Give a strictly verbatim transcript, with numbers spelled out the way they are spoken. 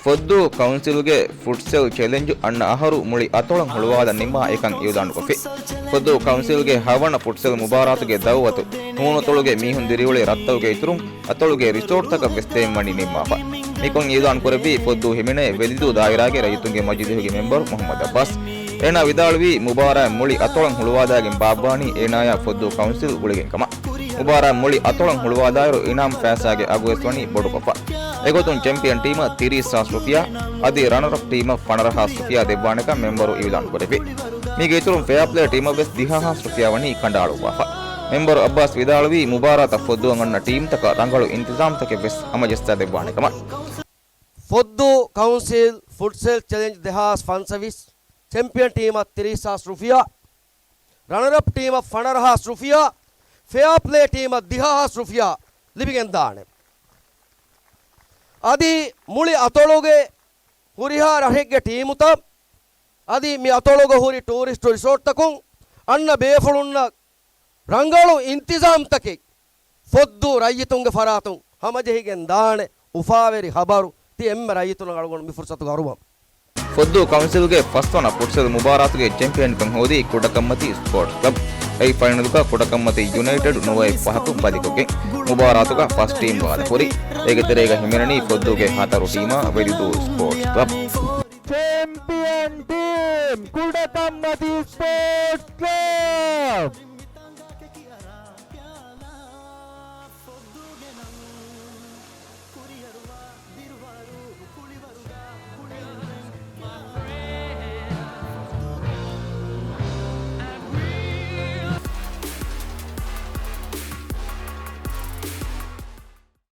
ފޮއްދޫ ކައުންސިލްގެ ފުޓްސަލް ޗެލެންޖު އަންނަ އަހަރު މުޅި އަތޮޅަށް ހުޅުވާލަން ނިންމާ އެކަން އިއުލާނުކޮށްފި. ފޮއްދޫ ކައުންސިލްގެ ހަވަނަ ފުޓްސަލް މުބާރާތުގެ ދައުވަތު ހޫނުއަތޮޅުގެ މީހުން ދިރިއުޅޭ ރަށްތަކުގެ އިތުރުން އަތޮޅުގެ ރިސޯޓްތަކަށް ވެސް ދޭން ވަނީ ނިންމާފަ. މިކަން އިއުލާން ކުރެއްވީ ފޮއްދޫ ހިމެނޭ ވެލިދޫ ދާއިރާގެ ރައްޔިތުންގެ މަޖިލީހުގެ މެމްބަރު މުހައްމަދު އައްބާސް. އޭނާ ވިދާޅުވީ، މުބާރާތް މުޅި އަތޮޅަށް ހުޅުވާލާގެން ބާއްވާނީ އޭނާޔާ ފޮއްދޫ ކައުންސިލް ގުޅިގެން ކަމަށް. މުބާރާތް މުޅި އަތޮޅަށް ހުޅުވާލާއިރު އިނާމް ފައިސާގެ އަގުވެސް ވަނީ ބޮޑުކޮށްފަ. އެގޮތުން ޗެމްޕިއަން ޓީމަށް ތިރީސް ހާސް ރުފިޔާ، އަދި ރަނަރަޕް ޓީމަށް ފަނަރަ ހާސް ރުފިޔާ ދެއްވާނެކަން މެމްބަރު އިއުލާން ކުރެއްވި. މީގެ އިތުރުން ފެއާޕްލޭ ޓީމަށް ވެސް ދިހަ ހާސް ރުފިޔާ ވަނީ ކަނޑައަޅުއްވާފަ. މެމްބަރު އައްބާސް ވިދާޅުވީ، މުބާރާތަށް ފޮއްދޫއަށް އަންނަ ޓީމްތަކަށް ރަނގަޅު އިންތިޒާމްތަކެއް ވެސް ހަމަޖައްސާ ދެއްވާނެ ކަމަށް. ފޮއްދޫ ކައުންސިލް ފުޓްސަލް ޗެލެންޖް ދެހާސް ފަންސަވީސް، ޗެމްޕިއަން ޓީމަށް ތިރީސް ހާސް ރުފިޔާ، ރަނަރަޕް ޓީމަށް ފަނަރަ ހާސް ރުފިޔާ، ފެއާޕްލޭ ޓީމަށް ދިހަ ހާސް ރުފިޔާ ލިބިގެންދާނެ. އަދި މުޅި އަތޮޅުގެ ހުރިހާ ރަށެއްގެ ޓީމުތައް، އަދި މި އަތޮޅުގަ ހުރި ޓޫރިސްޓު ރިސޯޓްތަކުން އަންނަ ބޭފުޅުންނަށް ރަނގަޅު އިންތިޒާމްތަކެއް ފޮއްދޫ ރައްޔިތުންގެ ފަރާތުން ހަމަޖެހިގެން ދާނެ. އުފާވެރި ހަބަރު ތި އެންމެ ރައްޔިތުންނަށް އަޅުގަނޑު މި ފުރުސަތުގަ އަރުވަމު. ފޮއްދޫ ކައުންސިލްގެ ފަސްވަނަ ފުޓްސަލް މުބާރާތުގެ ޗެމްޕިއަންކަން ހޯދީ ކުޑަކަންމަތީ ސްޕޯޓްސް ކްލަބް. އެއީ ފައިނަލުގަ ކުޑަކަންމަތީ ޔުނައިޓެޑް ނުވައެއް ފަހަކުން ބަލިކޮށްގެން މުބާރާތުގަ ފަސް ޓީމް ގާލަށް ހުރި. އޭގެ ތެރޭގަ ހިމެނެނީ ފޮއްދޫގެ ހަތަރު ޓީމާ ވެލިދޫ ސްޕޯޓްސް ކްލަބް. ޗެމްޕިއަން ޓީމް ކުޑަކަންމަތީ ސްޕޯޓްސް ކްލަބް.